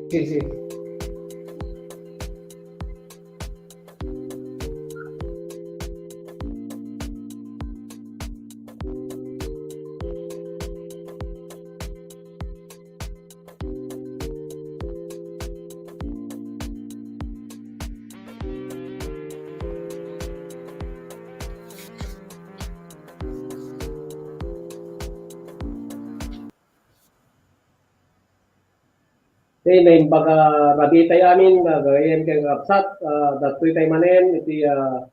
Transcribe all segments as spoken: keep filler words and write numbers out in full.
Sisi. Ti naimbag a rabii tay amin, ah, gagayyem ken kakabsat, ah, datoy tay manen iti, ah,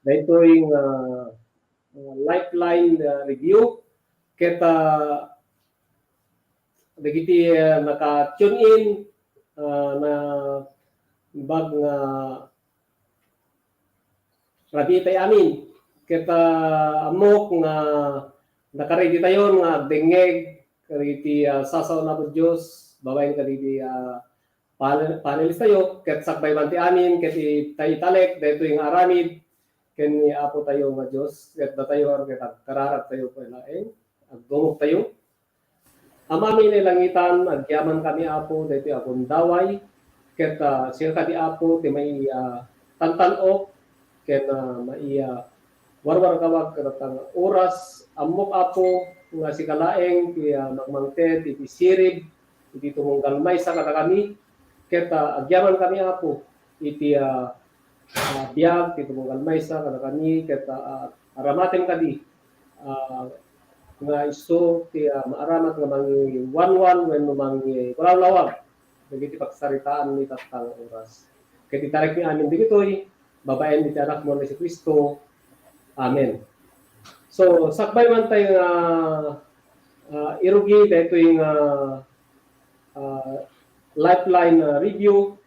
daytoy nga, ah, Lifeline, ah, review. Ket, ah, dagiti, ah, naka-tune in, ah, naimbag nga rabii tay amin. Ket, ah, ammok nga nakaready tayo nga agdengngeg kadagiti, ah, sasao ni Apo Dios babaen kadagiti, ah, panel-, panelist tayo. Ket sakbay man ti amin, ket i-, tay italek daytoy nga aramid ken ni Apo tayo nga Dios, ket datayo ket agkararag tayo pay laeng, agdumog tayo. Amami nga nailangitan, agyamankami, Apo, daytoy a gundaway, ket, ah, sika kadi, Apo, ti mai-, ah, tantan-ok ken, ah, mai-, ah, warwarkawak kadata nga oras. Ammok, Apo, nga sika laeng ti, ah, mangmangted iti sirib iti tumunggal maysa kadakami, ket, ah, agyamankami, Apo, iti, ah, ah, biag ti tumunggal maysa kadakami, ket, ah, ah, aramatem kadi, ah, nga isu ti, ah, maaramat nga mangiwanwan wenno mangikulawlawag dagiti pagsaritaan ni tatta nga oras. Ket italekmi amin dagitoy babaen iti Anakmo nga Jesu-Cristo. Amen. So, sakbay man tayo nga, ah, irugi daytoy nga, ah, Lifeline, ah, review,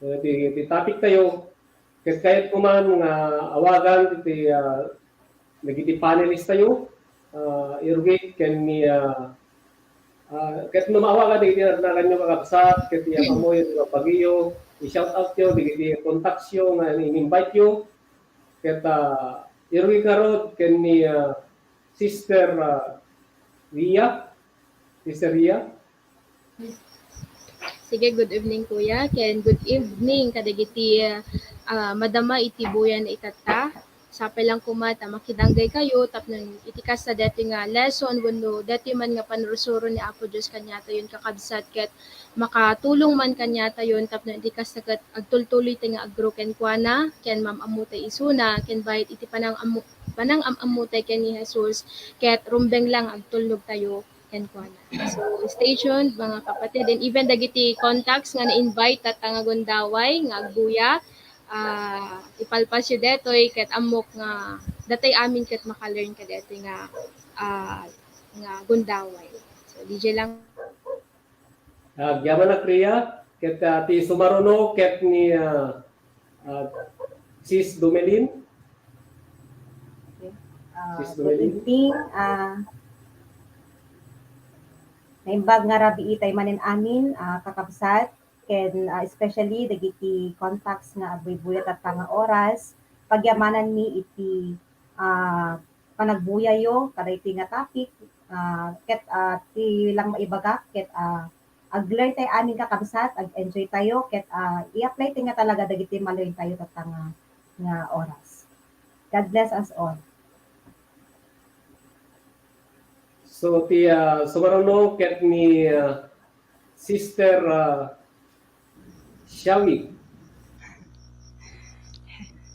eh, ti, ti topic tayo. Ket kayatko man nga awagan ti, ah, dagiti panelist tayo, ah, irugi ken ni, ah, ah, ket no maawagan dagiti naganyo kakabsat, ket ti ammoyo, ti babagiyo, i-shout out yo dagiti contacts yo nga in-invite yo. Ket, ah, irugi ngarud ken ni, ah, Sister, ah, Ria. Sister Ria. Sige, good evening, Kuya, ken good evening kadagiti, ah, madama iti buya nga itatta. Sapay lang koma ta makidanggay kayo tapno iti kasta daytoy nga lesson wenno daytoy man nga panursuro ni Apo Dios kaniatayon, kakabsat, ket makatulong man kaniatayon tapno iti kasta ket agtultuloy tay nga aggrow kenkuana ken maam-ammo tay isuna ken bayat iti panang-ammo-, panang-am-ammo tay ken ni Jesus ket rumbeng lang agtulnog tayo kenkuana. So, stay tuned, mga kapatid, and even dagiti contacts nga na-invite tatta nga gundaway nga agbuya, ah, ipalpasyo detoy ket ammok nga datay amin ket maka-learn kadetoy nga, ah, nga gundaway. So, D J lang. Agyamanak, Ria, ket, ah, ti sumaruno ket ni, ah, ah, Sis Domelin. Okay. Ah, Sis good Domelin. Evening. Ah, naimbag nga rabii tay manen amin, ah, kakabsat, ken, ah, especially dagiti contacts nga agbuybuya tatta nga oras, pagyamananmi iti, ah, panagbuyayo kadaytoy nga topic, ah, ket, ah, ti lang maibagak ket, ah, ag-learn tay amin kakabsat, ag-enjoy tayo, ket, ah, i-apply tay nga talaga dagiti ma-learn tayo tatta nga, nga oras. God bless us all. So, ti, ah, sumaruno ket ni, ah, Sister, ah, Xiaomi.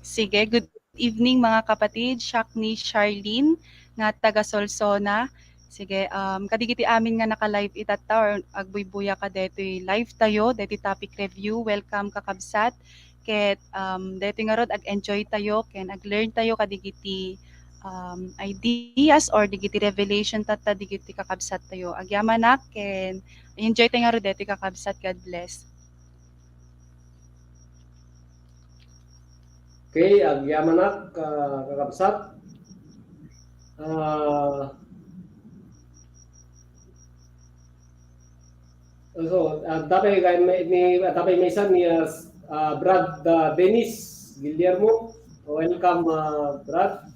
Sige, good evening, mga kapatid. Siak ni Charlene nga taga Solsona. Sige, um, kadigiti amin nga naka-live itatta or agbuybuya kadetoy live tayo, detoy topic review. Welcome, kakabsat. Ket, um, detoy ngarud, ag-enjoy tayo ken ag-learn tayo kadigiti, um, ideas or digiti revelation tatta digiti kakabsat tayo. Agyamanak ken enjoy tayo ngarud detoy kakabsat. God bless. Okay, agyamanak, ah, kakabsat. Ah, so, ah, adda pay kay may, ni, adda pay maysa ni, ah, s-, ah, Brad, ah, Dennis Guillermo. Welcome, ah, Brad.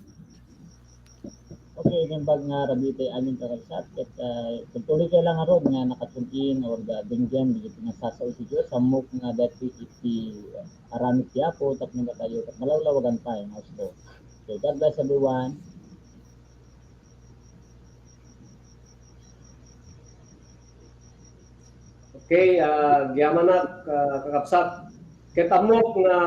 Okay, naimbag nga rabii tayo amin, kakabsat, ket, ah, tultuloy tayo lang ngarud nga naka-tune in or ga-, denggen dagiti nga sasao iti Dios, ammok nga dati iti aramid ti Apo tapno datayo ket malawlawagan tayo nga husto. Okay, God bless everyone. Okay, ah, agyamanak, ah, kakabsat. Ket ammok nga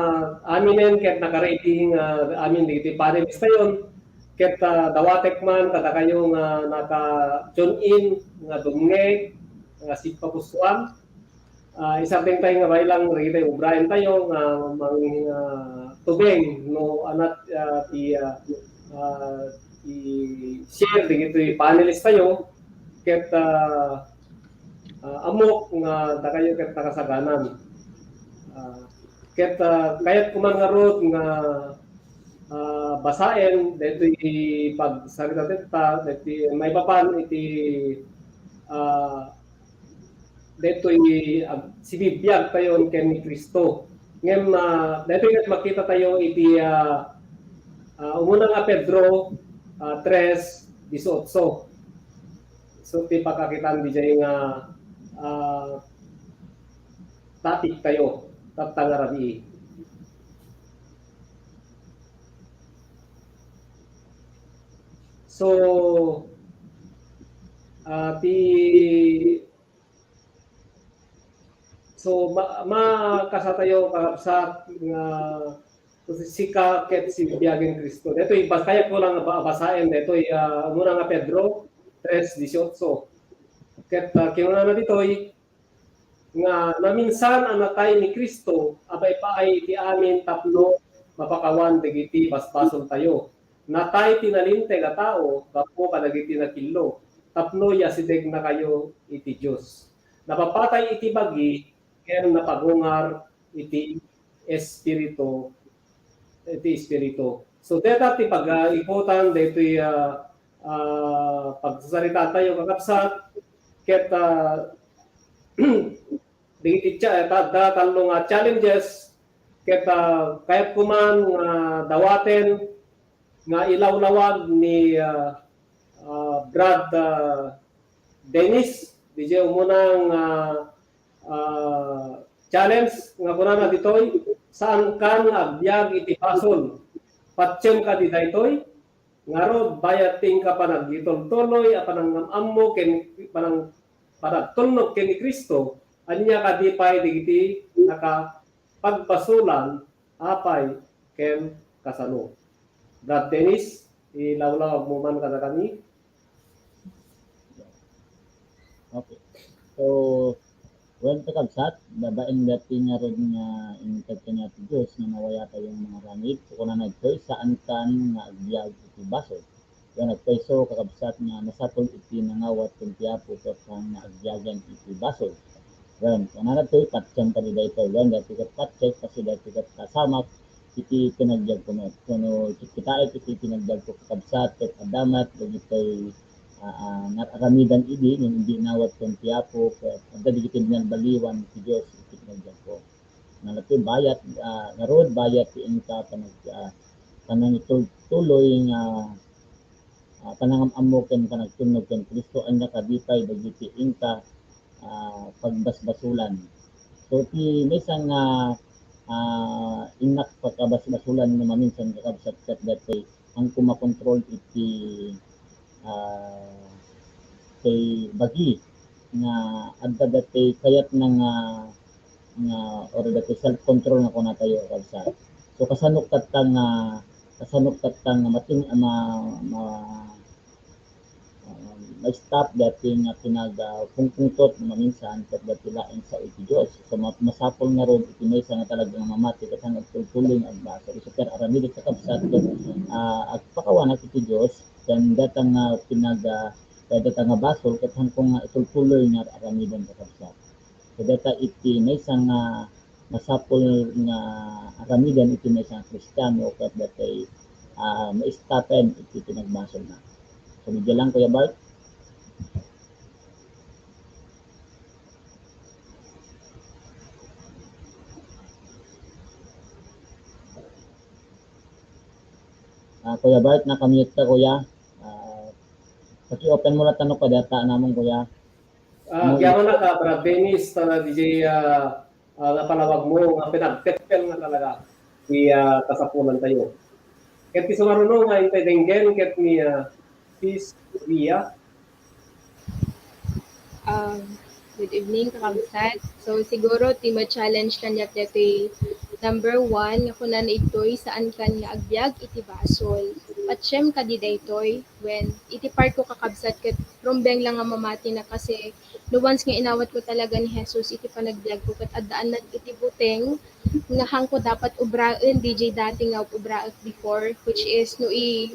aminen ket naka-ready nga amin dagiti panelist tayon. Ket, ah, dawatek man kadakayo nga naka-tune in, nga dumngeg, nga sigpapusuan. Ah, isardeng tayo nga bailang dagiti ubraen tayo nga mang-, ah, tubeng no anat, ah, ti, ah, ah, i-share dagiti panelist tayo. Ket, ah, ah, ammok nga dakayo ket nakasaganan. Ah, ket, ah, kayatko man ngarud nga, ah, basaen daytoy pagsarita ta, daytoy maipapan iti, ah, daytoy, ah, sibibiag tayon ken ni Cristo. Ngem, ah, daytoy ket makita tayo iti, ah, ah, umuna nga Pedro, ah, tres dieciocho. So, ti pagkakitaan diay nga, ah, topic tayo, tatta nga rabii. So, ah, ti, so, ma-, makasatayo, kakabsat, nga sika ket sibibiagen Cristo. Daytoy, bas-, kayatko lang ba-, basaen daytoy, ah, umuna nga Pedro tres dieciocho. Ket, ah, kinunana ditoy, nga naminsan a natay ni Cristo a maipaay iti amin tapno mapakawan dagiti basbasoltayo. Natay ti nalinteg a tao gapu kadagiti nakillo, tapno iasidegnakayo iti Dios. Napapatay iti bagi ken napagungar iti Espiritu, iti Espiritu. So, deta ti pag-iputan daytoy, ah, ah, pagsasaritaan tayo, kakabsat, ket, ah, dagiti cha-, ta-, da tallo nga challenges, ket, ah, kayatko man nga dawaten nga ilawlawag ni, ah, ah, Brad, ah, Dennis, diay umuna nga, ah, challenge nga kunana ditoy, saankan nga agbiag iti basol. Patiem kadi daytoy? Ngarud, bayat ti inka panagitultuloy a panangam-ammo ken panang-, panagtulnog ken ni Cristo, ania kadi pay dagiti nakapagbasulan apay ken kasano? Brad Dennis, ilawlawagmo man kadakami. Okay. So, well, kakabsat, babaen dati ngarud nga inted kaniak ti Dios nga nawayatayo nga mangaramid. So, kunana ditoy, saankan nga agbiag iti basol. Wen dagitoy, kakabsat, nga masapul iti nangawat ken ti Apo ket nga agbiagen iti basol. Wen, kunana ditoy, patiem kadi daytoy. Wen, daytoy ket patiem, kas daytoy ket kasamak iti panagbiagko met. Wenno, kitaek iti panagbiagko, kakabsat, ket adda met dagitoy, ah, ah, nga aramidan idi, ngem idi inawat ken ti Apo, ket adda dagiti binagbaliwan ti Dios iti panagbiagko. Nga daytoy bayat, ah, ngarud, bayat ti inka panag-, ah, panangitultuloy nga, ah, panangam-ammo ken panagtulnog ken Cristo, ania kadi pay dagiti inka, ah, pagbasbasolan. So, ti maysa nga, ah, innak pakabasbasolan nga maminsan, kakabsat, ket daytoy, haanko makontrol iti, ah, ti bagi nga adda daytoy kayatna nga, nga, or daytoy self-control nga kunatayo, kabsat. So, kasanok tatta nga, kasanok tatta nga matin-, ma-, ma-, ah, ma-stop daytoy nga pinag-, ah, pungpungtot nga maminsan ket daytoy laeng sao iti Dios. So, ma-, masapul ngarud iti maysa nga talaga nga mamati ket saan agtultuloy nga agbasol. So, ket aramidek, kakabsat, ket, ah, agpakawanak iti Dios, ken dayta nga pinag-, ah, dayta nga basol, ket haanko nga itultuloy nga aramiden, kakabsat. So, dayta iti maysa nga masapul nga aramiden iti maysa nga Kristiano ket daytoy, ah, ma-stop-en iti panagbasolna. So, media lang, Kuya Bart. Ah, Kuya Bart, naka-mute ka, Kuya. Ah, Open mo lang tano pwede ata naman, kuya. Ah, agyamanak, ah, Brad Dennis, ta D J, ah, ah, nga panawag mo, nga pinagtepel nga talaga ti, ah, kasapulan tayo. Ket ti sumaruno nga intay denggen ket ni, ah, Sis Ria. Um, good evening, kakabsat. So, siguro, ti ma-challenge kaniak daytoy number one, nga kunana ditoy, saan kan nga agbiag iti basol. Patiem kadi daytoy, when iti part ko, kakabsat, ket rumbeng lang nga mamati na kasi no once nga inawat ko talaga ni Jesus iti panagbiag ko, ket addaan na iti buteng nga hangko dapat ubraen, D J dati nga ubraek before, which is no i,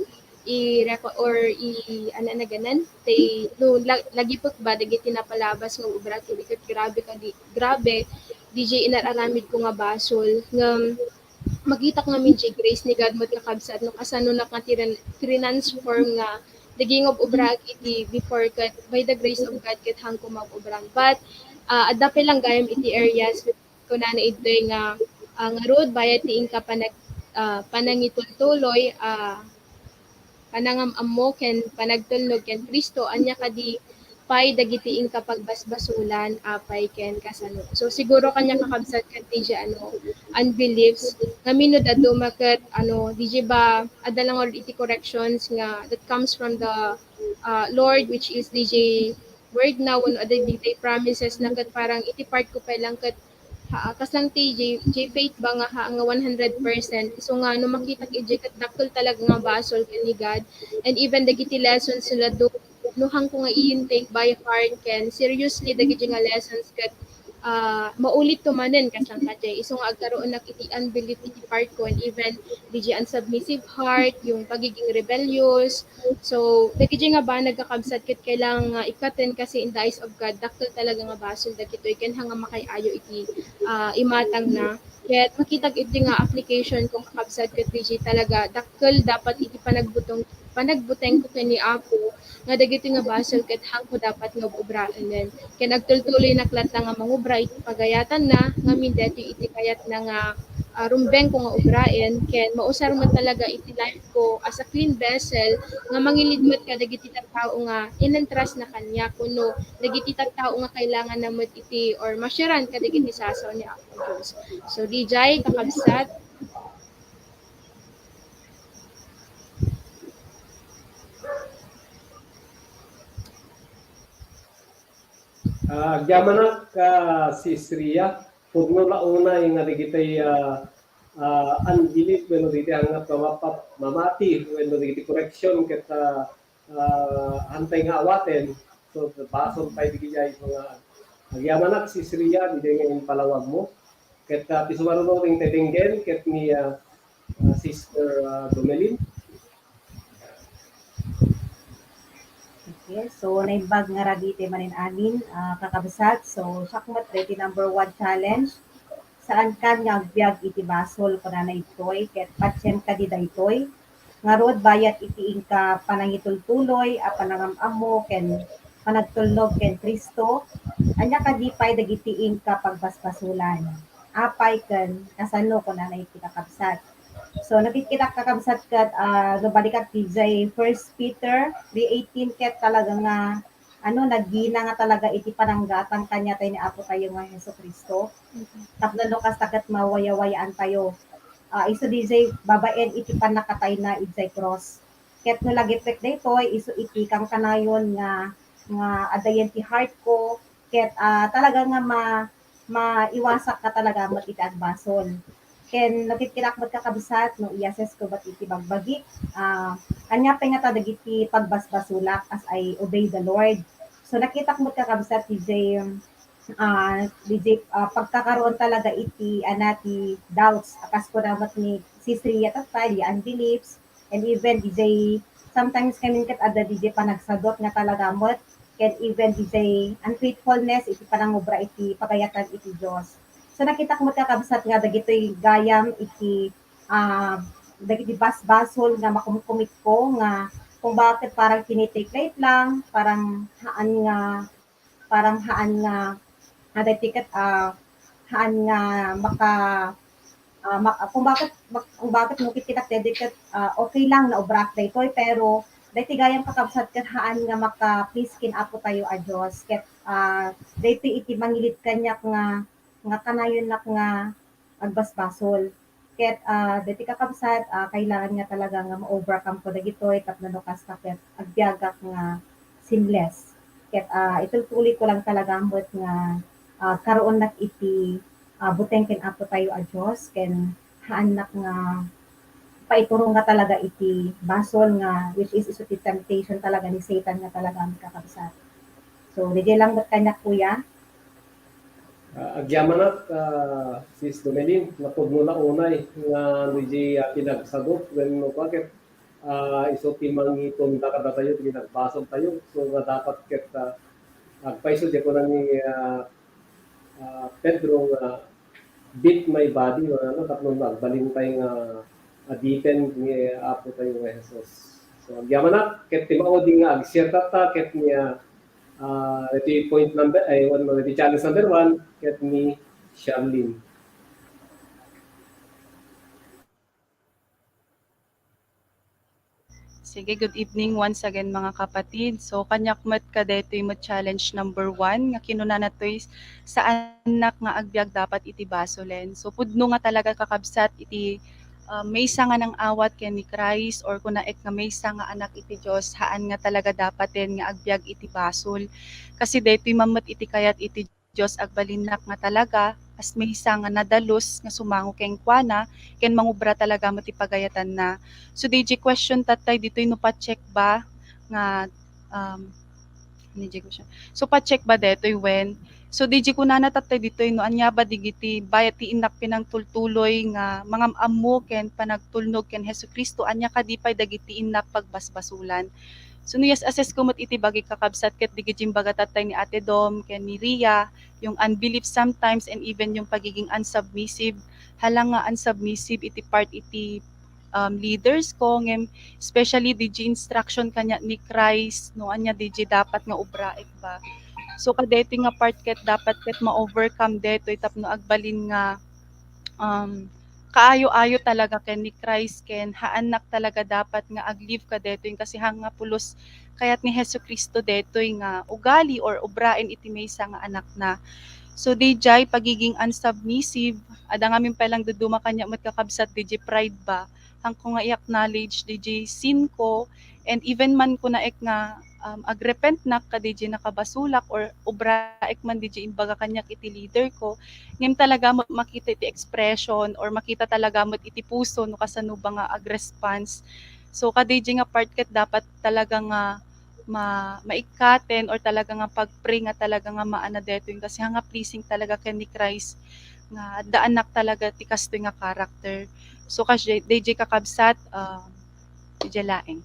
i-reco-, or i, ano na ganan, tay, no, la-, lagipek ba, dagiti napalabas nga ubraek, ket grabe kadi, grabe, D J inar-aramid ko nga basol, nga makitak ngamin di grace ni God met kakabsat, no, kasano nak nga tiran-, transform nga, dagingub ubraek iti before ket by the grace of God ket hangko mag-ubran. But, ah, adda pay lang gayam iti areas, kunana ditoy nga, ah, ngarud, bayat ti inka panag-, ah, panangitultuloy, ah, panangam-ammo ken panagtulnog ken Cristo, ania kadi pay dagiti inka pagbasbasolan, apay ken kasano. So, siguro kaniak kakabsat ket D J, ano, unbeliefs, ngamin no dadduma ket, ano, D J ba, adda lang iti corrections nga that comes from the, ah, Lord, which is D J word na, wenno adda dagiti promises na ket parang iti part ko pay lang ket ha, kas lang ti J, J Faith ba nga ha, nga one hundred percent. So nga, no makitak iti ket dakkel talaga nga basol ken ni God. And even dagiti lessons nila do, no hangko nga i-intake by heart ken seriously dagiti nga lessons ket, ah, maulit to manen kas lang kadi. Isu nga agkaroonnak iti unbelief iti part ko and even dagiti unsubmissive heart, yung pagiging rebellious. So, dagiti nga banag kakabsat ket kailangan nga ikkaten kasi in the eyes of God, dakkel talaga nga basol dagitoy ken hanga makay-ayo iti, ah, imatang na. Ket makitak iti nga application ko kakabsat ket dagiti talaga dakkel dapat iti panagbutong, panagbuteng ko ken ni Apo nga dagiti nga basol ket hangko dapat nga ubraenen. Ken agtultuloy nak latta nga mangubra iti pagayatanna, ngamin daytoy iti kayatna nga, ah, rumbeng ko nga ubraen, ken mausar met talaga iti life ko as a clean vessel nga mangilid met kadagiti tattao nga in-entrust na kaniak, wenno dagiti tattao nga kailanganna met iti or ma-share-an kadagiti sasaw ni Apo Dios. So, D J, kakabsat, Ah, agyamanak, ah, Sis Ria, pudno la unay nga dagiti, ah, ah, unbelief wenno dagiti anggad nga mapa-, mamati wenno dagiti correction ket, ah, ah, hantay nga awaten. So, basol pay dagiti ay nga agyamanak, Sis Ria, daytoy nga impalawag mo. Ket, ah, ti sumaruno nga intay denggen ket ni, ah, ah, Sister, ah, Domelin. Okay, so naimbag ngarud iti manen amin, ah, kakabsat. So, siak met daytoy number one challenge. Saan kan nga agbiag iti basol, kunana ditoy, ket patiem kadi daytoy. Ngarud, bayat iti inka panangitultuloy a panangam-ammo ken panagtulnog ken Cristo, ania kadi pay dagiti inka pagbasbasolan? Apay ken kasano, kunana iti kakabsat. So, nakitkitak kakabsat ket, ah, no balikak ti First Peter three eighteen ket talaga nga, ano, nagina nga talaga iti pananggatang kaniatayo ni Apo tayo nga Jesu-Cristo. Tapno no kasta ket mawayawayaan tayo. Ah, isu daytoy babaen iti pannakatayna idiay cross. Ket no lagipek daytoy, isu iti kankanayon nga, nga addayen ti heart ko, ket, ah, talaga nga ma-, maiwasak nga talaga met iti agbasol. Ken nakitkitak met kakabsat, no i-assess ko met iti bagbagik, ah, ania pay ngata dagiti pagbasbasolak as I obey the Lord. So, nakitak met kakabsat, D J, ah, D J, ah, pagkakaroon talaga iti, ana, ti doubts. Kas kuna met ni Sis Ria tatta, di unbeliefs, and even D J, sometimes kami ket adda D J panagsadot nga talaga met, ken even D J unfaithfulness iti panangubra iti pagayatan iti Dios. So, nakitak met kakabsat nga dagitoy gayam iti, ah, dagiti basbasol nga makumkumit ko nga kung bakit parang tinitake light lang, parang haan nga, parang haan nga, nga daytoy ket, ah, haan nga maka-, ah, ma-, kung bakit, kung bakit nakitkitak daytoy ket, ah, okay lang, naubrak daytoy, pero Daytoy gayam, kakabsat, ket haan nga maka-please ken Apo tayo a Dios. Ket, ah, daytoy iti mangilit kaniak nga, nga kanayonnak nga agbasbasol. Ket, ah, daytoy, kakabsat, ah, kailangan nga talaga nga ma-overcome ko dagitoy tapno no kasta ket agbiagak nga sinless. Ket, ah, itultuloy ko lang talaga met nga, ah, karuonnak iti, ah, buteng ken Apo tayo a Dios, ken haannak nga paiturong nga talaga iti basol nga, which is isu ti temptation talaga ni Satan nga talaga, kakabsat. So, diay lang met kaniak, kuya. Ah, agyamanak, ah, Sis Domelin, napudno na unay nga diay, ah, pinagsagot wenno bakit, ah, isu ti mangitunda kadatayo ti pinagbasol tayo. So, nga dapat ket, ah, agpayso diay kuna ni, ah, ah, Pedro nga, "Beat my body," nga ano, tapno agbalintay nga adipen ni Apo tayo nga Jesus. So, agyamanak, ket ti maudi nga ag-share tatta, ket ni, ah, ah, iti point number, ay, ano, iti challenge number one, ket ni Charlene. Sige, good evening once again, mga kapatid. So, kaniak met kadaytoy met challenge number one nga kinunana toy, saannak nga agbiag dapat iti basolen. So, pudno nga talaga, kakabsat, iti, ah, maysa nga nang-awat ken ni Christ, or kunaek nga maysa nga anak iti Dios, haan nga talaga dapaten nga agbiag iti basol. Kasi daytoy man met iti kayat iti Dios, agbalinnak nga talaga, as maysa nga nadalus nga sumango kenkuana, ken mangubra talaga met ti pagayatanna. So, diay question tattay ditoy no pa-check ba nga, um, ano diay question? So, pa-check ba detoy wen? So, diay kunana tattay ditoy no ania ba digiti bayat ti innak pinangtultuloy nga mangam-ammo ken panagtulnog ken Jesu-Cristo, ania kadi pay dagiti innak pagbasbasolan? So, no i-assess ko met iti bagik, kakabsat, ket dagiti imbaga tattay ni Ate Dom ken ni Ria, yung unbelief sometimes and even yung pagiging unsubmissive. Hala nga unsubmissive iti part iti, um, leaders ko, ngem especially diay instruction kaniak ni Christ, no, ania diay dapat nga ubraek ba. So, kadaytoy nga part ket dapat ket ma-overcome detoy tapno agbalin nga, um, kaayo-ayo talaga ken ni Christ, ken haannak talaga dapat nga ag-live kadetoy, kasi haan nga pulos kayat ni Jesu-Cristo detoy nga ugali or ubraen iti maysa nga anakna. So, diay pagiging unsubmissive, adda ngamin pay lang dadduma kaniak met, kakabsat, diay pride ba. Haanko nga i-acknowledge diay sin ko, and even man kunaek nga, um, agrepentnak kadiay nakabasolak or ubraek man diay imbaga kaniak iti leader ko, ngem talaga met makita iti expression or makita talaga met iti puso no kasano ba nga ag-response. So, kadiay nga part ket dapat talaga nga ma-, maikkaten or talaga nga pag-pray nga talaga nga maana detoy, kasi haan nga pleasing talaga ken ni Christ nga addaannak talaga ti kastoy nga character. So, kas-, diay, kakabsat, ah, diay laeng.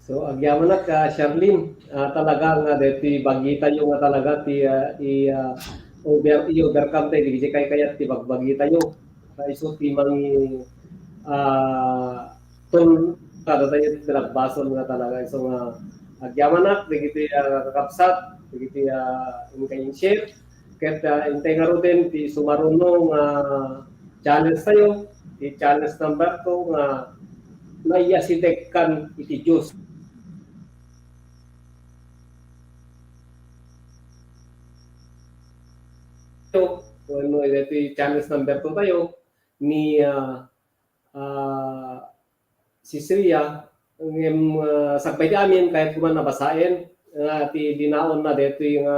So, agyamanak, ah, Charlene, ah, talaga nga deti bagitayo nga talaga ti, ah, i, ah, over, i-overcome tayo, di kaykayat ti bagbagitayo. Kaiso ti mangi-, ah, tul-, kada tayo ti nagbasol nga talaga. So, nga, agyamanak, dagiti, ah, kakabsat, dagiti, ah, inka in-share. Ket, ah, intay ngaruden ti sumaruno nga challenge tayo, ti challenge number two nga naiyasidegkan iti Dios. Wenno, iti challenge number two tayo ni, ah, ah, Sis Ria, ngem, ah, sakbay ti amin, kayatko man a basaen, ah, ti linaonna daytoy nga,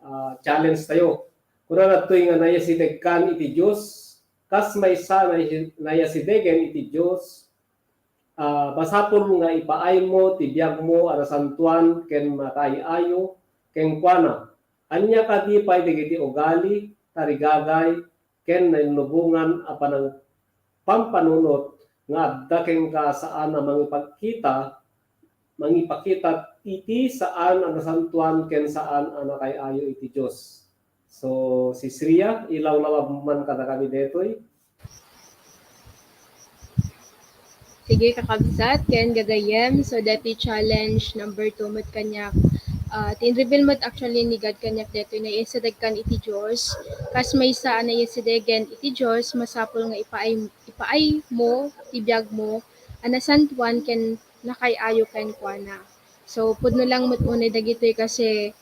ah, challenge tayo. Kunana daytoy nga, "Naiyasidegkan iti Dios, kas maysa nai-, naiyasidegen iti Dios, ah, masapul nga ipaaymo ti biagmo a nasantoan ken makaay-ayo kenkuana. Ania kadi pay dagiti ugali, tarigagay, ken nainlubongan a panang-, pampanunot nga adda kenka a saan a mangipakita, mangipakita iti saan a nasantoan ken saan a nakaay-ayo iti Dios?" So, Sis Ria, ilawlawam man kadakami daytoy. Sige, kakabsat, ken gagayyem. So, deti challenge number two met kaniak. Ah, ti in-reveal met actually ni God kaniak detoy, naiyasideg kan iti Dios. Kas maysa a naiyasidegen iti Dios, masapul nga ipaay-, ipaaymo ti biagmo a nasantoan ken nakay-ayo kenkuana. So, pudno lang met unay dagitoy kasi,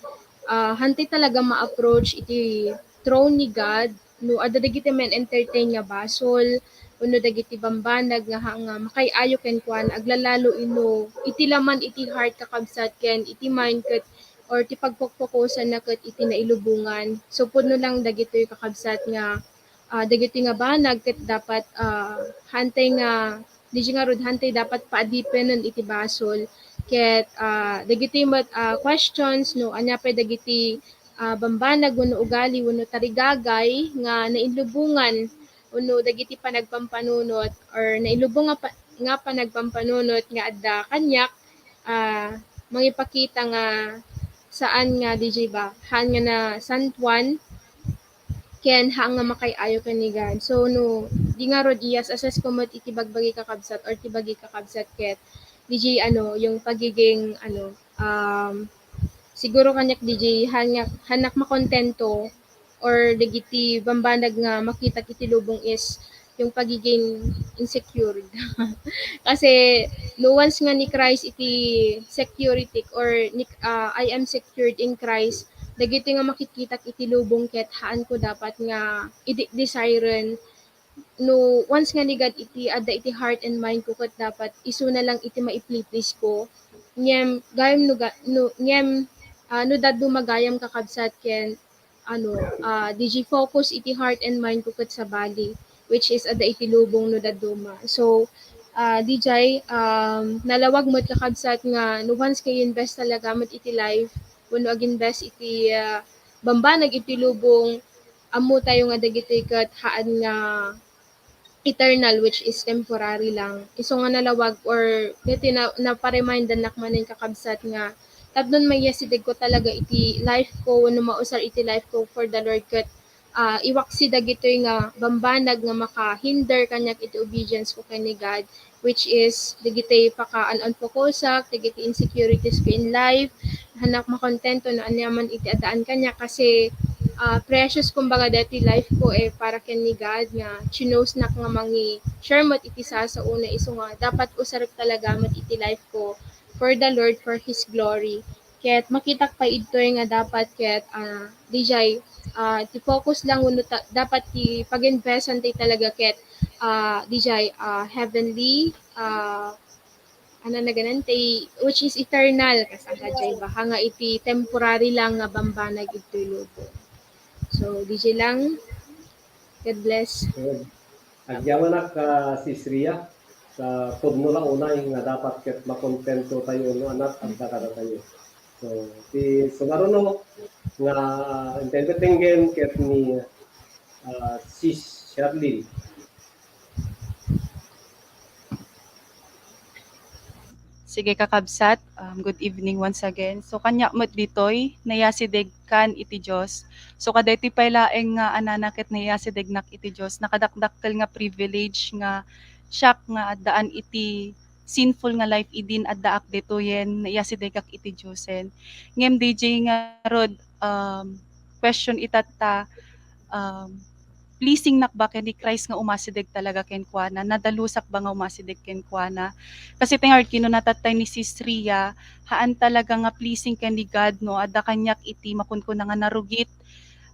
ah, hantay talaga ma-approach iti throne ni God no adda dagiti ma-entertain nga basol wenno dagiti bambanag nga ha-, nga makay-ayo kenkuana, aglalalo ino iti laman iti heart, kakabsat, ken iti mind ket or ti pagpokpokosanna ket iti nailubongan. So, pudno lang dagitoy, kakabsat, nga, ah, dagitoy nga banag ket dapat, ah, hantay nga, di ngarud, hantay dapat paadipenen iti basol. Ket, ah, dagitoy met, ah, questions no ania pay dagiti, ah, bambanag wenno ugali wenno tarigagay nga nailubongan wenno dagiti panagpampanunot or nailubong nga pa-, nga panagpampanunot nga adda kaniak, ah, mangipakita nga saan nga, di jay ba, haan nga nasantoan ken haan nga makay-ayo ken ni God. So, no, di ngarud, i-assess ko met iti bagbagi, kakabsat, or ti bagi, kakabsat, ket di jay, ano, yung pagiging, ano, um, siguro kaniak, di jay, haan nga, haanak makontento or dagiti bambanag nga makitak iti lubong is yung pagiging insecure. Kasi no once nga ni Christ iti security or ni, ah, I am secured in Christ, dagitoy nga makitkitak iti lubong ket haan ko dapat nga idi-, desiren. No once nga ni God iti adda iti heart and mind ko ket dapat isuna lang iti maiple-please ko. Ngem gayam no ga-, no, ngem, ah, no dadduma gayam, kakabsat, ken ano, ah, di jay focus iti heart and mind ko ket sabali, which is adda iti lubong no dadduma. So, ah, di jay, um, nalawag met, kakabsat, nga no once nga i-invest talaga met iti life wenno ag-invest iti, ah, bambanag iti lubong, ammo tayo nga dagitoy ket haan nga eternal, which is temporary lang. Isu nga nalawag or deti na, naparemindannak manen, kakabsat, nga tapno maiyasideg ko talaga iti life ko wenno mausar iti life ko for the Lord ket, ah, iwaksi dagitoy nga bambanag nga makahinder kaniak iti obedience ko ken ni God, which is dagiti pakaan-unfocusak, dagiti insecurities ko in life, haanak makontento no ania man iti addaan kaniak kasi, ah, precious kumbaga daytoy life ko, eh, para ken ni God nga chinosenak nga mangi-share met iti sasaona isu nga dapat usarek talaga met iti life ko for the Lord, for His glory. Ket makitak pay idtoy nga dapat ket, ah, di jay, ah, ti focus lang wenno ta-, dapat ti pag-investantay talaga ket, ah, di jay, ah, heavenly, ah, ano na ganan, tay, which is eternal, kas ang kadjay baka nga iti temporary lang nga bambanag idtoy lubong. So, di jay lang. God bless. Agyamanak, ah, Sis Ria, sa pudno la unay nga dapat ket makontento tayo no anak agda kadatayo. So, ti sumaruno nga intended ket ni, ah, Sis Sherlyn. Sige, kakabsat. Um, good evening once again. So, kaniak met ditoy, nayasideg kan iti Dios. So, kadaytoy pay laeng nga anana ket nayasidegnak iti Dios, nakadakdakkel nga privilege nga siak nga addaan iti sinful nga life idin addaak ditoyen, naiyasidegak iti Diosen. Ngem di jay ngarud, um, question itatta, um, pleasingnak ba ken ni Christ nga umasideg talaga kenkuana? Nadalusak ba nga umasideg kenkuana? Kasi ti ngarud kinuna tattay ni Sis Ria, haan talaga nga pleasing ken ni God no adda kaniak iti makunkuna nga narugit,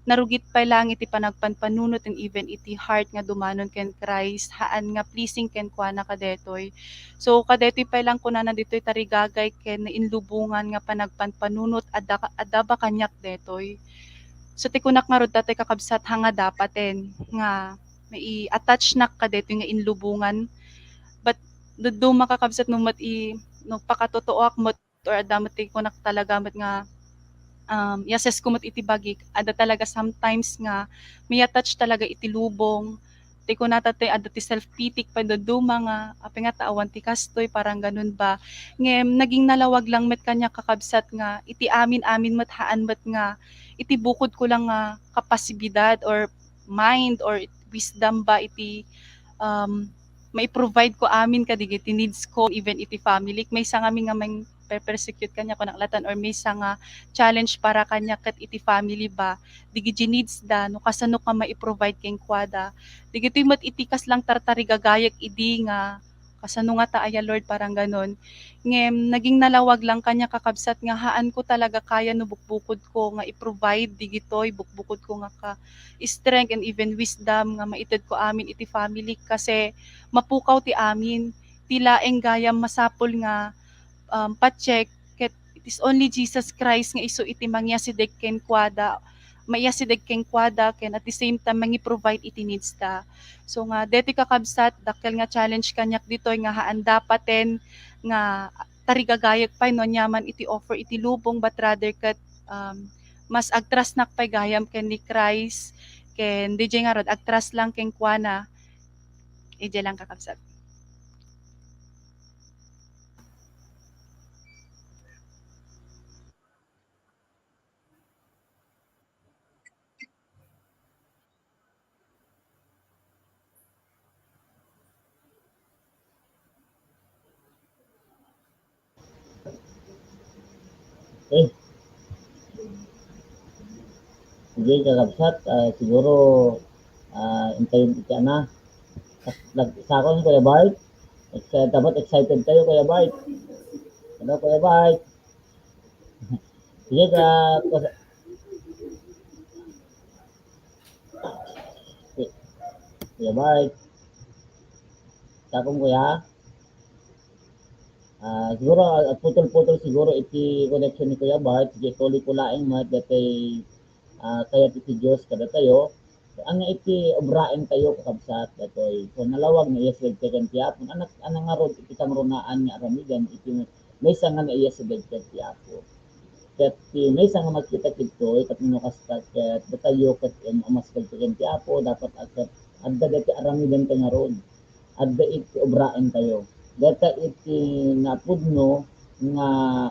narugit pay laeng iti panagpanpanunot and even iti heart nga dumanon ken Christ, haan nga pleasing kenkuana kadetoy. So, kadetoy pay laeng kunana ditoy tarigagay ken nainlubongan nga panagpanpanunot adda, adda ba kaniak detoy? So, ti kunak ngarud tattay kakabsat, haan nga dapaten nga mai-attachnak kadetoy nga inlubongan. But dadduma kakabsat no met i-, no pakatotoak met or adda met ti kunak talaga met nga, um, i-assess ko met iti bagik, adda talaga sometimes nga mi-attach talaga iti lubong. Ti kunata ti adda ti self-pitik pay dadduma nga, "Apay nga ta awan ti kastoy, parang ganun ba?" Ngem naging nalawag lang met kaniak kakabsat nga iti amin-amin met haan met nga iti bukod ko lang nga kapasibidad or mind or wisdom ba iti, um, mai-provide ko amin kadagiti needs ko, even iti family. Maysa ngamin nga mangperpersecute kaniak, kunak latta, or maysa nga challenge para kaniak ket iti family ba, dagiti needs da, no kasano ka mai-provide kenkuada. Dagitoy met iti kasla nga tartarigagayek idi nga, "Kasano ngata aya, Lord?" Parang ganon. Ngem naging nalawag lang kaniak, kakabsat, nga haan ko talaga kaya no bukbukodko nga i-provide dagitoy, bukbukodko nga ka-, strength and even wisdom nga maited ko amin iti family, kasi mapukaw ti amin. Ti laeng gayam masapul nga, um, pa-check ket it is only Jesus Christ nga isu iti mangiyasideg kenkuada, maiyasideg kenkuada, ken at the same time mangi-provide iti needs da. So nga detoy, kakabsat, dakkel nga challenge kaniak ditoy nga haan dapaten nga tarigagayek pay no aniaman iti offer iti lubong, but rather ket, um, mas agtrasnak pay gayam ken ni Christ, ken D J ngarud, agtrust lang kenkuana. Idiay lang, kakabsat. Eh. Sige, kakabsat, ah, siguro, ah, intayon iti ana. Kas-, lag-, sakon, Kuya Bart. Excited, dapat excited tayo, Kuya Bart. Hello, Kuya Bart. Sige, ka-, kas-, Kuya Bart. Sakon, Kuya. Ah, siguro, ah, putol-putol siguro iti connection ni Kuya Bart. Sige, ituloy ko laeng met daytoy, ah, kayat iti Dios kadatayo. So, ania iti obraentayo, kakabsat, daytoy? So, nalawag, naiyasideg ken ti Apo. Ania, ania ngarud iti kangrunaan nga aramiden iti maysa nga naiyasideg ken ti Apo? Ket ti maysa nga makita ditoy, tapno kasta, ket datayo ket, em, umasideg ken ti Apo, dapat a ket adda daytoy aramidentayo ngarud. Adda iti obraentayo. Dayta iti napudno nga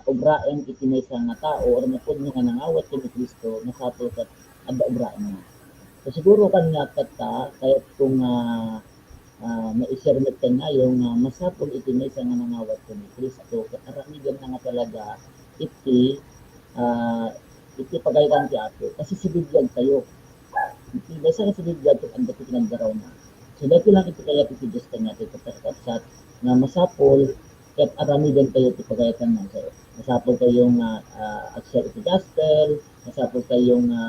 obraen iti maysa nga tao, or napudno nga nangawat ken ni Cristo, masapul ket adda obraenna. So, siguro kaniak ket ta, kayatko nga, ah, mai-share met kaniayo nga masapul iti maysa nga nangawat ken ni Cristo ket aramidenna nga talaga iti, ah, iti pagayatanna ti Apo. Kasi sibibiagtayo. Iti maysa nga sibibiag ket adda ti pinagdarawna. So, daytoy lang iti kayat iti Dios kaniatayo, kakabsat, nga masapul ket aramidentayo ti pagayatanna. So, masapultayo nga, ah, ag-share iti gospel, masapultayo nga,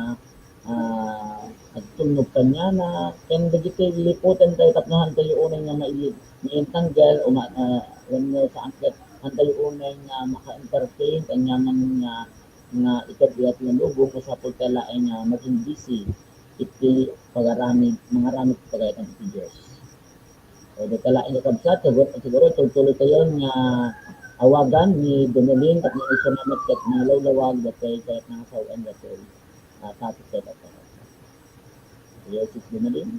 ah, agtulnog kaniana, ken dagiti liputentayo tapno haantayo unay nga maili-, maintanggel o ma-, ah, wenno saan ket haantayo unay nga maka-entertain, aniaman nga, nga ikadua ti lubong, masapultayo laeng nga maging busy iti pagaramid, mangaramid ti pagayatan iti Dios. So, dayta laeng, kakabsat, siguro, siguro tultuloytayon nga awagan ni Donelyn tapno isu naman ket nalawlawag daytoy ket nangasawen daytoy, ah, topic tayo, kakabsat. Sige, Sis Donelyn.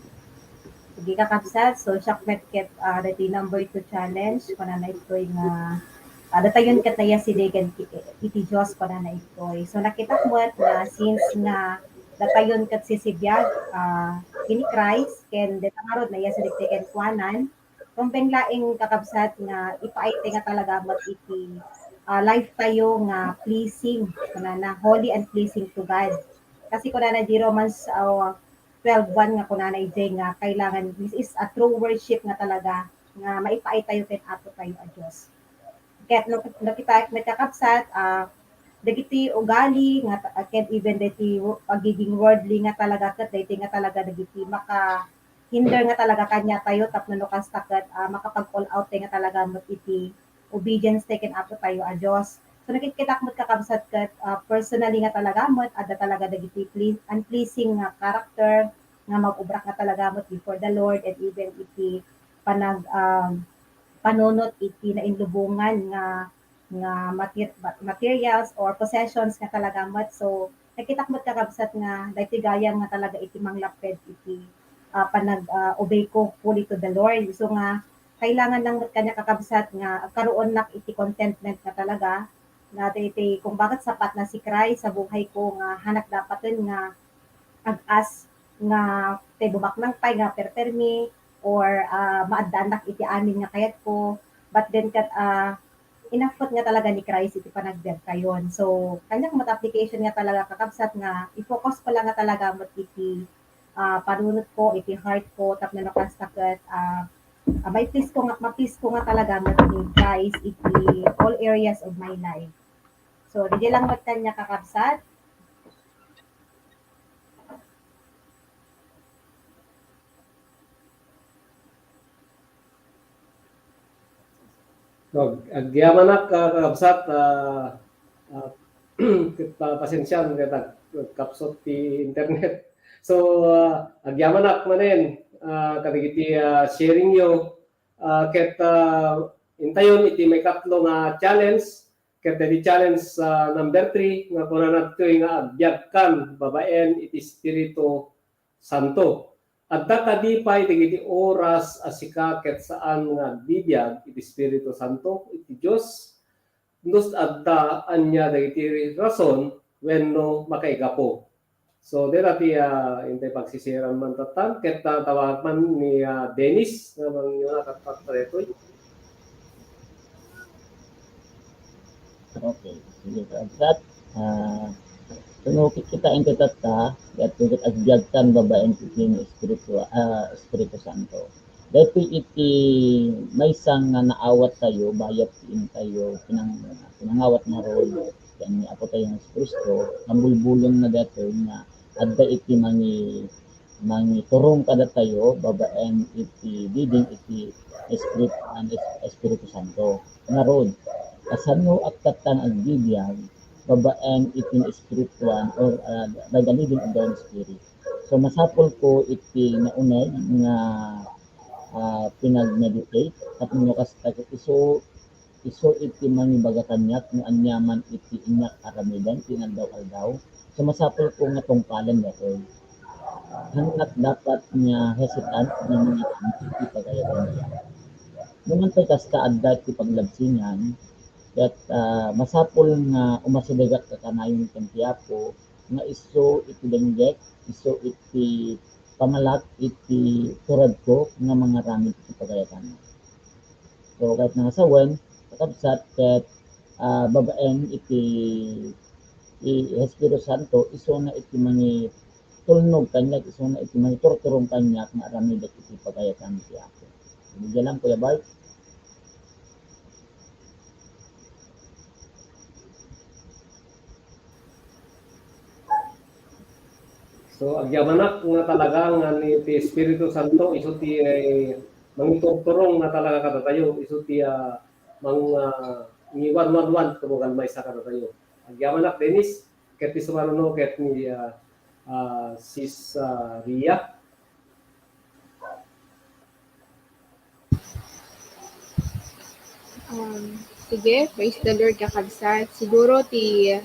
Sige, kakabsat. So, siak met ket, ah, daytoy number two challenge, kunana itoy nga, ah, datayon ket naiyasidegen ti, iti Dios, kunana itoy. So, nakitak met nga since nga datayon ket sisibiag, ah, ken ni Christ, ken dayta ngarud naiyasideg ti kenkuanan, rumbeng laeng, kakabsat, nga ipaaytayo nga talaga met iti, ah, life tayo nga pleasing, kunana, holy and pleasing to God. Kasi kunana di Romans, ah, twelve one nga kunana idiay nga kailangan, this is a true worship nga talaga nga maipaaytayo ken Apo tayo a Dios. Ket no, no kitaek met, kakabsat, ah, dagiti ugali nga ta-, ken even dagiti wo-, pagiging worldly nga talaga ket daytoy nga talaga dagiti makahinder nga talaga kaniatayo tapno no kasta ket, ah, makapag-all out tayo nga talaga met iti obedience tayo ken Apo tayo a Dios. So, nakitkitak met, kakabsat, ket, ah, personally nga talaga met, adda talaga dagiti ple-, unpleasing nga character nga mag-ubrak nga talaga met before the Lord and even iti panag-, um, panunot iti nainlubongan nga, nga mater-, materials or possessions nga talaga met. So, nakitak met, kakabsat, nga daytoy gayam nga talaga iti manglapped iti, ah, panag-, ah, obey ko fully to the Lord. So nga, kailangan lang met kaniak, kakabsat, nga agkaroonnak iti contentment nga talaga, nga daytoy, kumbaga, sapat na si Christ sa buhay ko, nga hanak dapaten nga ag-as nga tay bumaknang pay nga perpermi, or, ah, maaddaanak iti amin nga kayatko, but then ket, ah, inaput nga talaga ni Christ iti panagbiagkayon. So, kaniak met application nga talaga, kakabsat, nga i-focus ko lang nga talaga met iti, ah, panunotko, iti heartko, tapno no kasta ket, ah, ah, mai-please ko nga, ma-please ko nga talaga met ni Christ iti all areas of my life. So, diay lang met kaniak, kakabsat. So, agyamanak, ah, kakabsat, ah, ah, pa-, pasensian ket ag-, agkapsut ti internet. So, ah, agyamanak manen, ah, kadagiti, ah, sharingyo, ah, ket, ah, intayon iti maikatlo nga challenge, ket iti challenge, ah, number three, nga kunana ditoy nga agbiagkan babaen iti Espiritu Santo. Adda kadi pay dagiti oras a sika ket saan nga agbibiag iti Espiritu Santo iti Dios? No adda, ania dagiti rason wenno makaigapu? So, dayta ti, ah, intay pagsisiran man tattan, ket, ah, tawag man ni, ah, Dennis nga manguna kat-, kat-, daytoy. Okay. Sige, kakabsat. Ah, so, no, kikitaen tatta, ket agbiagkan babaen iti Espiritu, ah, Espiritu Santo. Daytoy iti maysa nga naawat tayo, bayat ti intayo pinang-, pinangawat ngarud ken ni Apo tayo nga Jesu-Cristo, nabulbulong na daytoy nga adda iti mangi-, mangiturong kadatayo babaen iti leading iti Espiritu, an Es-, Espiritu Santo. Ngarud, kasano a tatta nga agbibiag babaen iti espirituan or, ah, by the leading of the Holy Spirit? So, masapul ko iti nauneg nga, ah, pinag-meditate, tapno kasta ket isu, isu iti mangibaga kaniak no aniaman iti inak aramiden ti inaldaw-aldaw. So, masapul ko nga tungpalen daytoy. Hannak dapat nga hesitant nga mangaramid iti pagayatanna. No man pay kasta, adda iti paglabsingan, ket, ah, masapul nga umasidegak kakanayon ken ti Apo nga isu iti denggek, isu iti pangalak iti turedko nga mangaramid iti pagayatanna. So, ket nangasawen, kakabsat, ket, ah, babaen iti, i-, Espiritu Santo, isuna iti mangitulnog kaniak, isuna iti mangiturturong kaniak nga aramidek iti pagayatan ti Apo. Diay lang, Kuya Bart. So, agyamanak nga talaga nga ni ti Espiritu Santo, isu ti, eh, mangiturturong nga talaga kadatayo, isu ti, ah, mang-, ah, mangiwanwanwan tumunggal maysa kadatayo. Agyamanak, Dennis, ket ti sumaruno ket ni, ah, ah, Sis, ah, Ria. Um, sige, praise the Lord, kakabsat. Siguro ti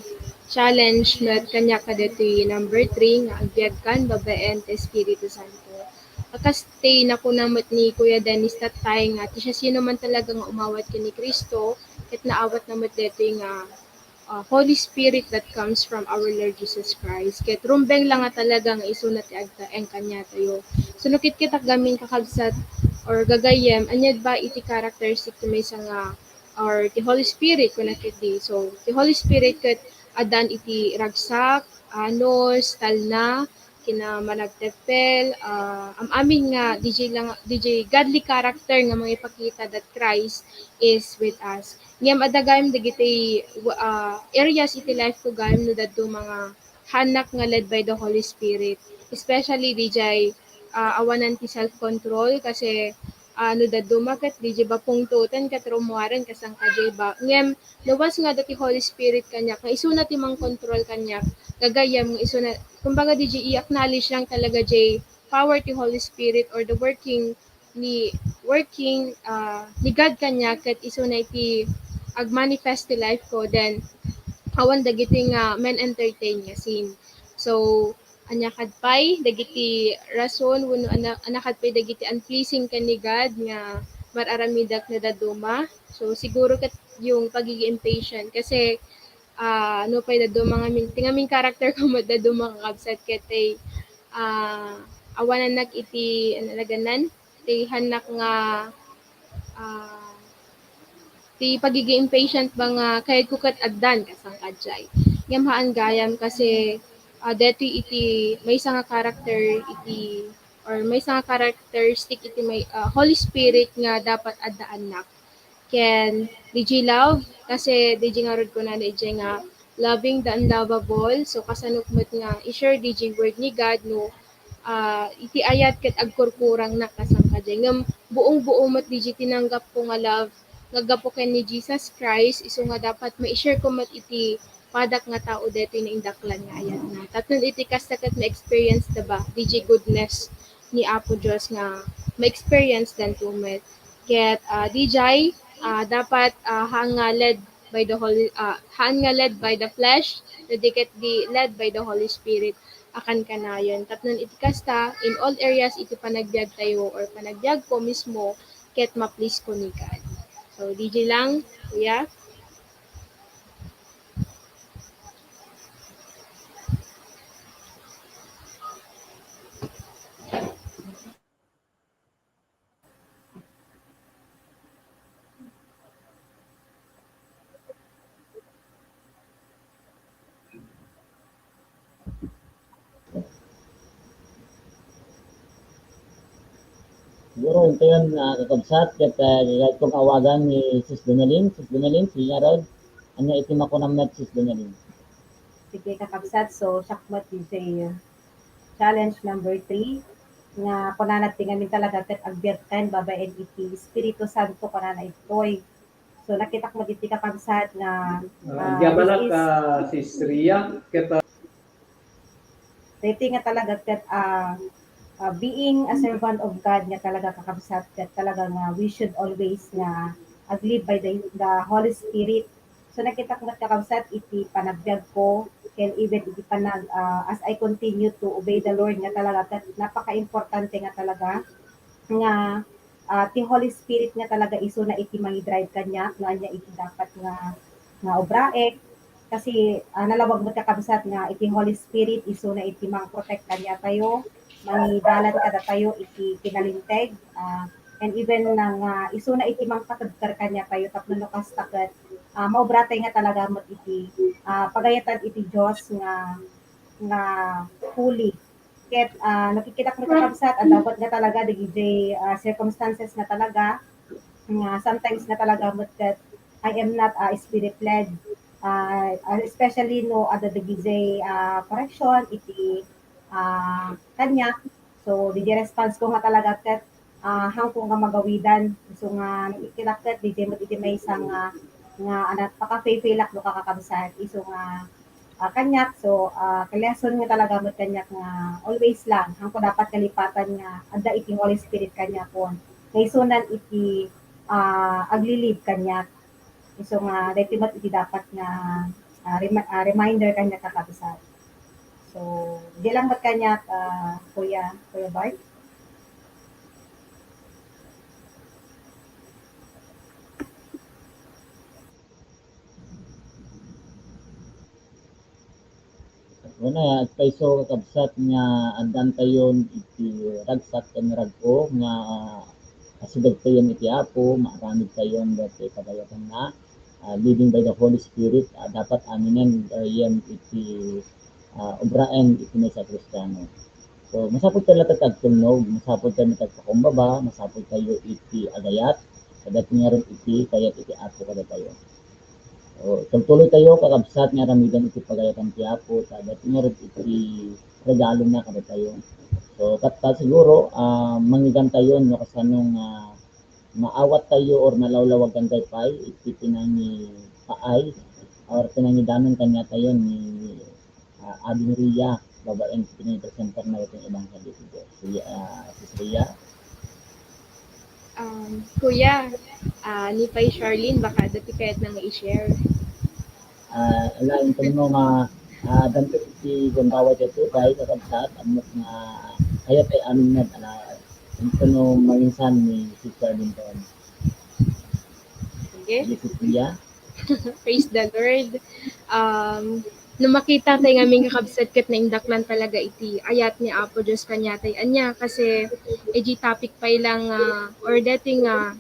challenge met kaniak kadaytoy number three nga agbiagkan babaen ti Espiritu Santo. A kas ti nakuna met ni Kuya Dennis tattay nga ti siasinoman talaga nga umawat ken ni Cristo, ket naawatna met daytoy nga ah, Holy Spirit that comes from our Lord Jesus Christ. Ket rumbeng la nga talaga nga isuna ti agtaeng kaniatayo. So, no kitkitak gamin, kakabsat or gagayyem, ania ba iti characteristic ti maysa nga, or ti Holy Spirit, kuna ketdi. So, ti Holy Spirit ket addan iti ragsak, anus, talna, kinamanagteppel, ah, am-amin nga D J lang, D J godly character nga mangipakita that Christ is with us. Ngem adda gayam dagiti, ah, areas iti life ko gayam no dadduma nga hannak nga led by the Holy Spirit. Especially D J, ah, awanan ti self-control kasi, ah, no dadduma ket D J bapungtoten ket rummuaren kasangkadiay ba. Ngem luwas nga dati Holy Spirit kaniak, nga isuna ti mangkontrol kaniak, gagayyem nga isuna, kumbaga, D J i-acknowledge lang talaga jay power ti Holy Spirit or the working ni, working, ah, ni God kaniak ket isuna iti agmanifest ti life ko, then awan dagiti nga men-entertain nga sin. So, ania kad pay dagiti rason wenno ana-, ania kad pay dagiti unpleasing ken ni God nga mar-aramidak no dadduma? So, siguro ket yung pagiging impatient kasi, ah, nupay dadduma ngamin, ti ngamin character ko met dadduma, kakabsat, ket ay, ah, awanannak iti, ano, naganan, ti hannak nga, ah, ti pagiging impatient ba nga kayatko ket addan kasangkadiay. Ngem haan gayam kasi, ah, detoy iti maysa nga character iti, or maysa nga characteristic iti may, ah, Holy Spirit nga dapat addaannak. Ken D J Love, kasi D J ngarud kunana idiay nga loving the unlovable. So, kasano met nga i-share D J word ni God no, ah, iti ayat ket agkurkurangnak kasangkadiay. Ngem buong-buo met D J tinanggapko nga love nga gapu ken ni Jesus Christ, isu nga dapat mai-share ko met iti padak nga tao detoy naindaklan nga ayatna. Tapno iti kasta ket ma-experience da ba, D J, goodness ni Apo Dios nga ma-experience danto met. Ket, ah, D J, ah, dapat, ah, haan nga led by the Holy, ah, haan nga led by the flesh, no di ket di led by the Holy Spirit a kankanayon. Tapno iti kasta, in all areas iti panagbiagtayo or panagbiagko mismo, ket ma-please ko ni God. So, D J lang, kuya. Siguro, intayon, ah, kakabsat, ket, ah, kayatko nga awagan ni Sis Donalyn. Sis Donalyn, sige ngarud. Ania iti makunam met, Sis Donalyn? Sige, kakabsat. So, siak met iti challenge number three, nga kunana ti ngamin talaga ket agbiagkan babaen iti Espiritu Santo, kunana ditoy. So, nakitak met iti kakabsat nga, ah, ah, diay manak, this is, ah, Sis Ria, ket, ah, daytoy nga talaga ket, ah, ah, being a servant of God nga talaga kakabsat ket talaga nga we should always nga ag-live by the, the Holy Spirit. So, nakitak met kakabsat iti panagbiagko ken even iti panag-, ah, as I continue to obey the Lord nga talaga ket napakaimportante nga talaga nga, ah, ti Holy Spirit nga talaga isuna iti mangi-drive kaniak no ania iti dapat nga, nga obraek. Kasi, ah, nalawag met kakabsat nga iti Holy Spirit isuna iti mangprotek kaniatayo, mangidalan kadatayo iti kinalinteg, ah, and even na nga isuna iti mangpatagkar kaniatayo tapno no kasta ket, ah, maobratay nga talaga met iti, ah, pagayatan iti Dios nga, nga holy. Ket, ah, nakikitak met kakabsat, adda met nga talaga dagiti, ah, circumstances nga talaga, nga sometimes nga talaga met ket I am not, ah, spirit led. Ah, ah, especially no adda dagiti, ah, correction iti, ah, kaniak. So, dagiti response ko nga talaga ket ah, haanko nga magawidan. Isu nga nakikitak ket daydiay met iti maysa nga, nga anak, pakafail-failak no kakabsat. Isu nga, ah, kaniak, so, ah, lesson nga talaga met kaniak nga always lang, haanko dapat kalipatan nga adda iti Holy Spirit kaniakon. Nga isunan iti, ah, aglilib kaniak. Isu nga, daytoy met iti dapat nga, ah, remi-, ah, reminder kaniak kakabsat. So, di lang met kaniak, ah, Kuya, Kuya Bart? Una, agpayso kakabsat nga addantayon iti ragsak ken rag-o nga asidegtayon iti Apo, maaramidtayon dagiti pagayatanna, ah, leading by the Holy Spirit, ah, dapat aminen gayyem iti, ah, obraen iti maysa a Kristiano. So, masapul tayo latta ti agtulnog, masapul tayo met agpakumbaba, masapul tayo iti agayat, kadagiti ngarud iti kayat iti Apo kadatayo. O, tultuloy tayo, kakabsat, nga aramiden iti pagayatan ti Apo, ta dati ngarud iti regalona kadatayo. So, tatta siguro, ah, manggigantayon no kasano nga maawat tayo or malawlawagan tayo pay iti pinangipaay or pinangidanon kaniatayo ni ah, Ading Ria, babaen iti pinangipresentarna iti ebanghelio ti Dios. Ria, ah, Sis Ria. Um, Kuya, ah, ni pay Charlene, baka adda ti kayatna nga i-share. Ah, ala, inton no nga, ah, danto iti gundaway dito, dahil kakabsat, ammok nga, kayat ay amin nga, ala, inton no maminsan ni Sis Charlene ton. Sige. Sige, Sis Ria. Praise the Lord. Um, No makita tay ngamin, kakabsat, ket naindaklan talaga iti ayat ni Apo Dios kaniatay. Ania, kasi iti topic pay lang, ah, or deti nga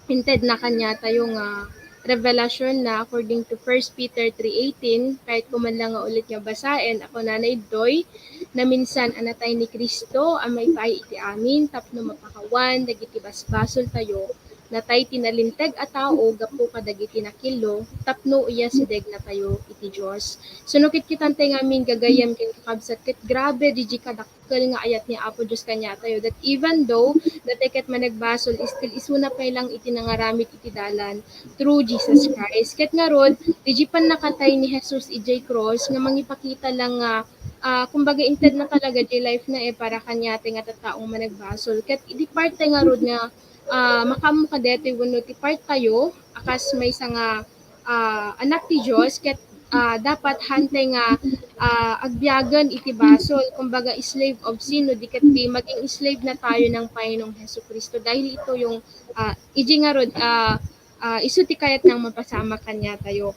intedna kaniatayo nga revelation na according to First Peter three eighteen, kayatko man lang nga ulit nga basaen, a kunana ditoy, naminsan a natay ni Cristo a maipaay iti amin tapno mapakawan dagiti basbasoltayo, natay ti nalinteg a tao gapu kadagiti nakillo, tapno iyasideg natayo iti Dios. So, no kitkitantay ngamin, gagayyem ken kakabsat, ket grabe, didi kadakkel nga ayat ni Apo Dios kaniatayo, that even though natay ket managbasol, still isuna pay lang iti nangaramid iti dalan through Jesus Christ. Ket ngarud, didi pannakatay ni Jesus idiay cross nga mangipakita lang nga, ah, kumbaga, intedna talaga di life na, eh, para kaniatay nga tattao nga managbasol. Ket idi part tay ngarud nga, ah, makaammo kadetoy wenno ti part tayo a kas maysa nga, ah, anak ti Dios, ket, ah, dapat haantay nga, ah, agbiagen iti basol, kumbaga, slave of sin, no di ket di maging slave na tayo ng Panginoong Jesucristo, dahil ito yung, ah, iji ngarud, ah, ah, isu ti kayat nga mapasamak kaniatayo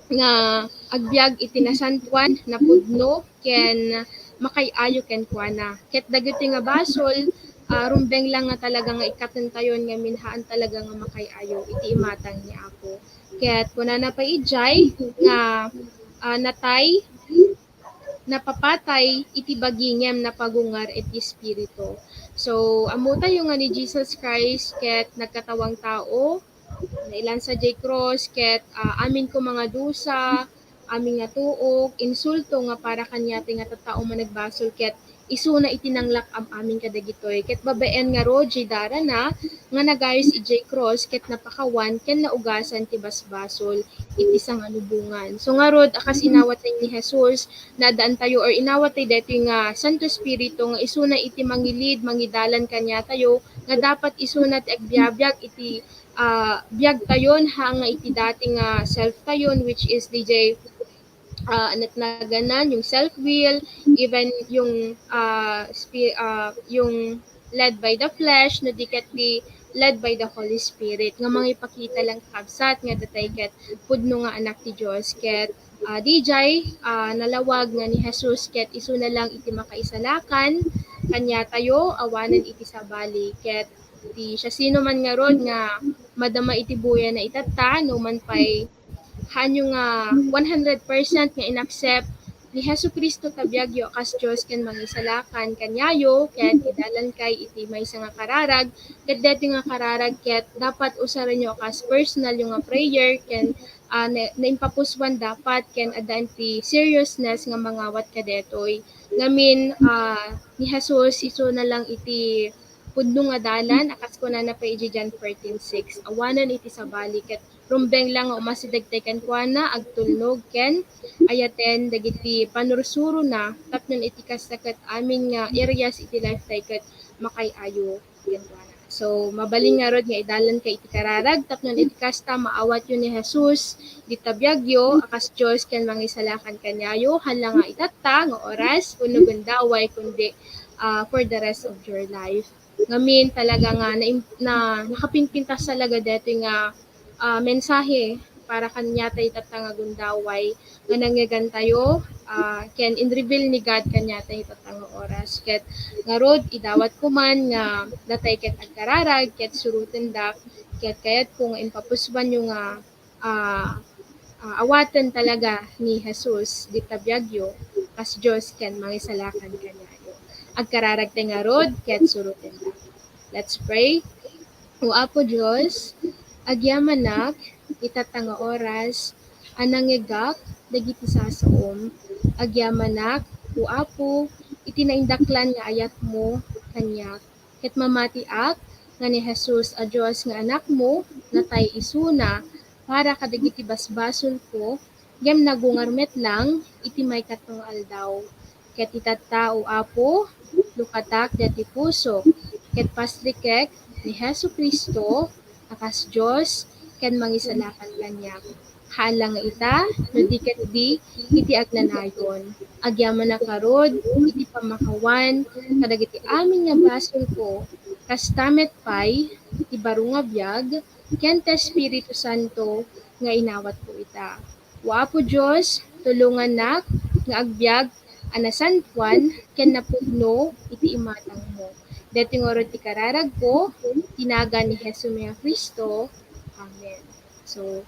nga agbiag iti nasantoan, napudno, ken makaay-ayo kenkuana. Ket dagiti nga basol, ah, rumbeng lang nga talaga nga ikkatentayon ngamin haan talaga nga makaay-ayo iti imatang ni Apo. Ket kunana pay idiay nga, ah, natay, napapatay iti bagi ngem napagungar iti espiritu. So, ammotayo nga ni Jesus Christ ket nagkatawang tao, nailansa diay cross, ket, ah, amin ko mga dusa, amin nga tuok, insulto nga para kaniatay nga tattao managbasol, ket isuna iti nanglak am-amin kadagitoy. Ket babaen ngarud diay darana nga nagayus idiay cross, ket napakawan ken naugasan ti basbasol iti sangalubongan. So ngarud, a kas inawat ni Jesus, naadaantayo or inawat tayo daytoy nga Santo Espiritu nga isuna iti mangilid, mangidalan kaniatayo, nga dapat isuna ti agbiabiag iti, ah, biagtayon, haan nga iti dati nga self tayon, which is diay, ah, anat naganan, yung self-will, even yung, ah, spi-, ah, yung led by the flesh, no di ket di led by the Holy Spirit, nga mangipakita lang, kakabsat, nga datay ket pudno nga anak ti Dios, ket, ah, diay, ah, nalawag nga ni Jesus ket isuna lang iti makaisalakan kaniatayo awanen iti sabali, ket ti siasinoman ngarud nga madama iti buya na itatta, no man pay haanyo nga one hundred percent nga inaccept ni Jesu-Cristo ta biagyo a kas Dios ken Mangisalakan kaniayo, ket idalan kay iti maysa nga kararag, ket daytoy nga kararag ket dapat usarenyo a kas personalyo nga prayer ken, ah, na-, naimpapusuan dapat ken adda ti seriousness nga mangawat kadaytoy. Ngamin, ah, ni Jesus isuna lang iti pudno nga dalan, a kas kunana pay iti John fourteen six, awanen iti sabali, ket rumbeng lang nga umasideg tay kenkuana, agtulnog, ken ayaten dagiti pannursurona, tapno iti kasta ket amin nga areas iti life tay ket makaay-ayo kenkuana. So, mabalin ngarud nga idalan kay iti kararag, tapno iti kasta maawatyo ni Jesus, dita biagyo, a kas Dios ken Mangisalakan kaniayo, hala nga itatta nga oras, wenno gundaway, kundi, ah, for the rest of your life. Ngamin talaga nga na, na, nakapimpintas talaga daytoy nga, ah, mensahe para kaniatay tatta nga gundaway nga nangngegantayo, ah, ken in-reveal ni God kaniatay tatta nga oras. Ket ngarud, idawatko man nga datay ket agkararag ket surotendak, ket kayatko nga impapusuanyo nga, ah, ah, awaten talaga ni Jesus dita biagyo kas Dios ken Mangisalakan kaniayo. Agkararagtay ngarud ket surotendak. Let's pray. O Apo Dios, agyamanak itatta nga oras a nangngegak dagiti sasaom. Agyamanak, O Apo, iti naindaklan nga ayatmo kaniak. Ket mamatiak nga ni Jesus a Dios nga Anakmo, natay isuna para kadagiti basbasolko, ngem nagungar met lang iti maikatlo nga aldaw. Ket itatta, O Apo, lukatak daytoy pusok, ket pasrikek ni Jesu-Cristo a kas Dios ken Mangisalakan kaniak. Haan la nga ita, no di ket di iti agnanayon. Agyamanak ngarud iti pammakawan kadagiti amin nga basolko, kasta met pay ti baro nga biag ken ti Espiritu Santo nga inawatko ita. O Apo Dios, tulongannak nga agbiag a nasantoan ken napudno iti imatangmo. Daytoy ngarud ti kararagko, iti nagan ni Jesu-mi a Cristo. Amen. So,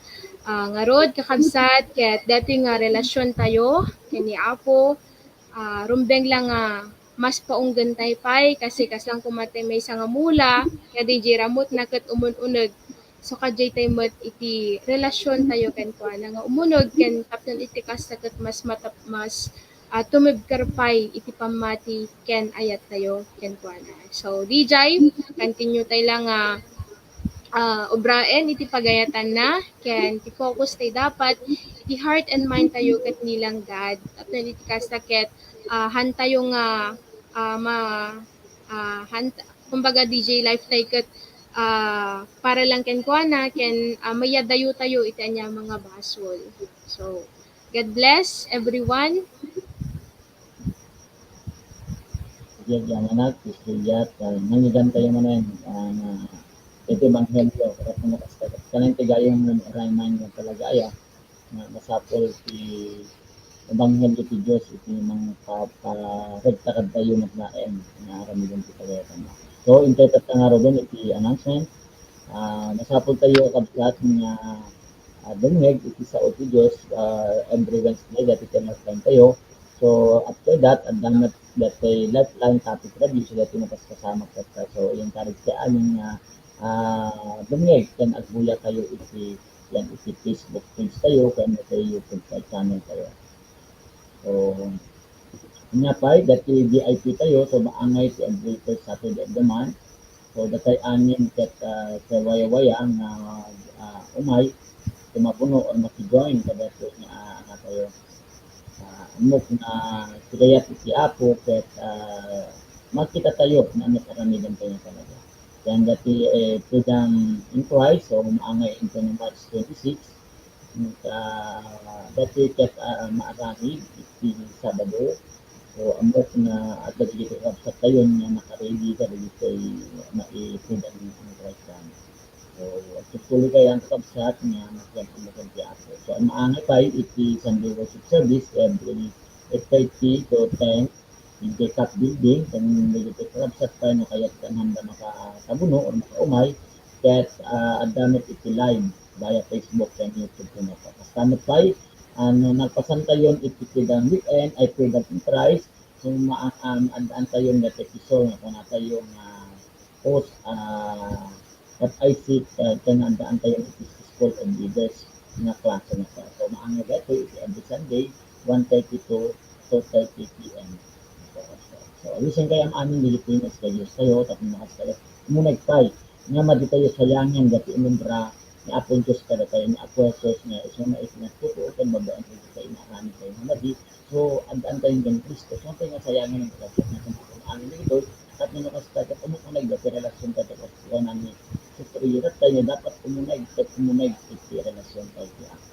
ah, ngarud, kakabsat, ket daytoy nga relasiontayo ken ni Apo, ah, rumbeng la nga mas paunggentay pay, kasi kasla koma ti maysa nga mula, nga diay ramutna ket umun-uneg. So, kadaytay met iti relasiontayo kenkuana nga umuneg, ken tapno iti kasta ket mas matap-, mas, ah, tumibker pay iti pammati ken ayattayo kenkuana. So, diay, continue tayo la nga, ah, obraen iti pagayatanna, ken ti focus tayo dapat iti heart and mind tayo ket ni lang God. Tapno iti kasta ket, ah, hantayo nga, ah, ma-, ah, han-, kumbaga, diay life tayo ket, ah, para lang kenkuana, ken, ah, mayadayotayo iti ania nga basol. So, God bless everyone. Sige, agyamanak, istorya, ah, nangigantayo manen, ah, nga iti ebanghelio, ket nakasta-, kanan ti gayam nga remind nga talaga aya, nga masapul ti ebanghelio ti Dios iti mangpa-, paregta kadatayo met laeng nga aramiden ti pagayatanna. So, intay tatta ngaruden iti announcement. Ah, masapul tayo, kabsat, nga, ah, dumngeg iti sao ti Dios, ah, every Wednesday, dati ti announcement tayo. So, after that, adda met dati lifeline topic review, so dati makasamak tatta. So, i-encourage tayo amin nga, ah, dumngeg ken agbuya tayo iti yan iti Facebook page tayo, ken iti YouTube channel tayo. So, ania pay, dati V I P tayo, so maangay ti every first Saturday of the month. So, datay amin ket, ah, sa waya-waya nga, ah, umay, ti mapuno or makijoin kadaytoy nga, ah, ano tayo, ah, ammok nga sigayat iti Apo ket, ah, makita tayo nga ano, karamidan tayo talaga. Yan dati, eh, freedom in Christ, so maangay inton March twenty-six, ah, dati ket, ah, maaramid iti Sabado. So, ammok nga adda dagiti kakabsat tayo nga nakaready kadagiti maipudan nga Kristiano. So, agtultuloy tayo ang kakabsat nga magkuan-kuan ti Apo. So, ang maangay pay iti Sunday worship service every eight thirty to ten, iti Cup Building, ken dagiti kakabsat pay no kayat ken handa makatabuno or makaumay, ket, ah, adda met iti live via Facebook ken YouTube ken apa. Kasta met pay, ano, nagpasantayon iti freedom weekend, ay freedom in Christ, kung ma-, um, addaan tayo nga episode nga kunatayo nga post, ah, But I see, uh, ken addaan tayo iti School of Leaders nga klase nga. So, maangay daytoy iti every Sunday, one thirty to two thirty P M. So, listen kayo ang amin dito yung schedule sa'yo, tapos makasaya. Umunay pay, nga madi tayo sayangan, dati inubra, ni Apo Diyos kada tayo, ni Apo Jesus, nga iso na isinagtutuo, kan babaen ko tayo, nga amin tayo, nga madi, So, addaan tayo ken Cristo. So, tayo nga sayangan ang oras at natin ang ano dito. At nung nakasita ka, umunay dati relasyon tayo ken Cristo. Nani, sa sarili tayo, dapat umunay, ket umunay iti relasyon tayo iti Apo.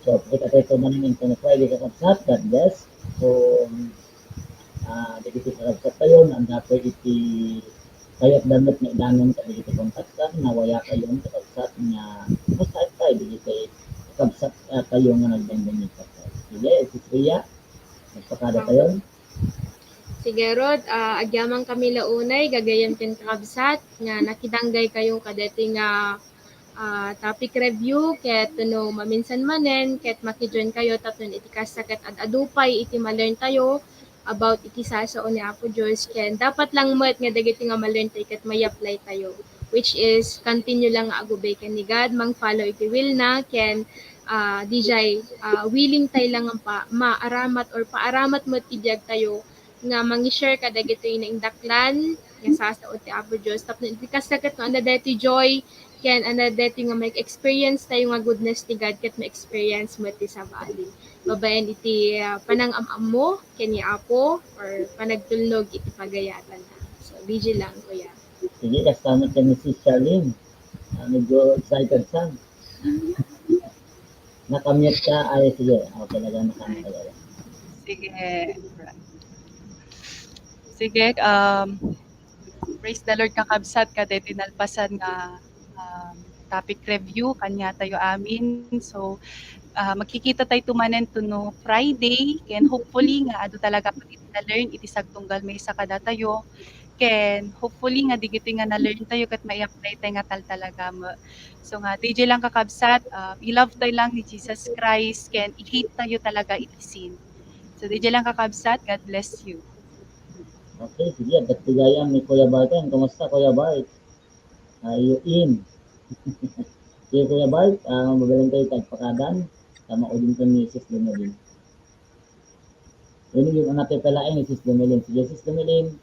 So, kita tayo ito maning ito na Friday, kakabsat. God bless. So, ah, dagiti kakabsat tayo, nga ang dapat iti kayat da met nga idanon kadagiti kontaktar, nga waya kayo nga kakabsat nga, basta tayo, dagiti kakabsat, ah, tayo nga nagdengdeng iti kakabsat. Sige, iti Priya, nagpakada tayo. Sige, Rod, ah, agyaman kami la unay, gagayyem ken kakabsat, nga nakidanggay kayo kadeti nga, ah, topic review, ket no maminsan manen, ket makijoin kayo, tapno iti kasta ket ad-adu pay iti ma-learn tayo about iti sasao ni Apo Dios, ken dapat lang met nga dagiti nga ma-learn tayo ket may apply tayo, which is continue lang nga agubay ken ni God, mang-follow iti will na, ken, ah, dijay, ah, willing tayo lang nga pa-, maaramat or paaramat met ti biag tayo nga mangi-share kadagitoy naindaklan nga sasao ti Apo Dios. Tapno iti kasta ket no, anda daytoy joy, ken anda daytoy nga ma-experience tayo nga goodness ti God ket ma-experience met ti sabali. Babaen iti, ah, panangam-ammo ken ni Apo or panagtulnog iti pagayatanna. So, B G lang, kuya. Sige, kasta met ken ni Sis Charlene. Ah, medyo excited sa. Nakamute ka? Ay, sige. Okay, talaga nakamute ka. Sige. Sige, um, praise the Lord, kakabsat, kadeti nalpasan nga, um, topic review, kaniatayo amin. So, ah, magkikita tayo manen to no Friday, ken hopefully nga adu talaga iti na-learn iti sagtunggal maysa kadatayo. Ken hopefully nga digitoy nga na-learn tayo ket mai-apply tayo nga tal talaga. Ma-, so nga, D J lang kakabsat, ah, i-love tayo lang ni Jesus Christ, ken i-hate tayo talaga iti sin. So, D J lang kakabsat, God bless you. Okay, sige, agtigayan ni Kuya Bart. Kumusta, Kuya Bart? Are you in? Sige, Kuya Bart, ah, magaling tayo tagpakadan. Tama ko din ni Sis Lumelin. Yun yung anak ko pala, eh, ni Sis Lumelin. Sige, Sis Lumelin.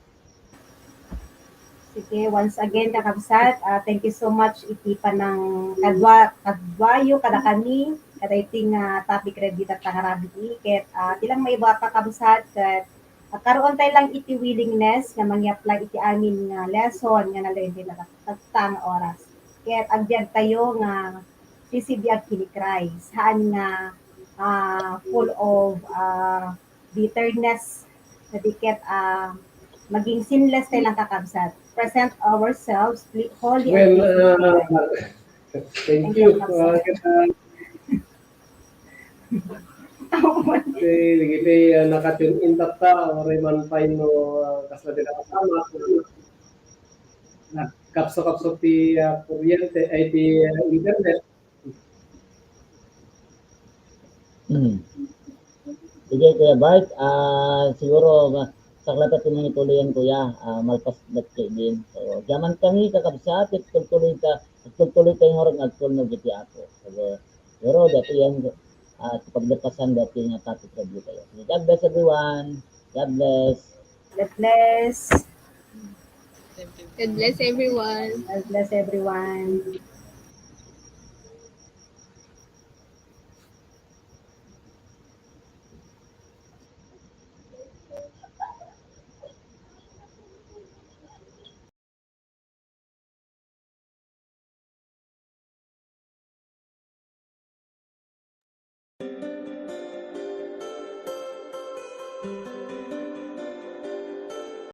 Sige, once again, kakabsat, ah, thank you so much iti panang kadwa, kadwayo, kada kami, kada iti nga topic ready ta nga rabii. Ket, ah, ti lang maiba, kakabsat, ket agkaroon tayo lang iti willingness nga mangi-apply iti amin nga lesson nga na-learn ti nagtagta nga oras. Ket agbiag tayo nga sisibiag ken ni Christ. Haan nga, ah, full of, ah, bitterness. Sadi ket, ah, maging sinless tayo lang, kakabsat. Present ourselves pli-, holy and Well, pleasing to uh, God. thank you. Uh, kita, eh, lagi tayo, uh, naka-tune in tatta, or man tayo, no, uh, kasla di nakasama. Nagkapso-kapso ti, uh, kuryente, ay, ti, uh, internet. Hmm. Sige, Kuya Bart, ah, siguro, ma-, saklata ti manituloyan, Kuya, ah, malpas met kay din. So, diaman kami, kakabsat, agtultuloy ta, agtultuloy tayo nga agtulnog iti Apo. So, siguro, dati yan, ah, pagdapasan dati nga topic review tayo. So, God bless everyone. God bless. God bless. God bless everyone. God bless everyone.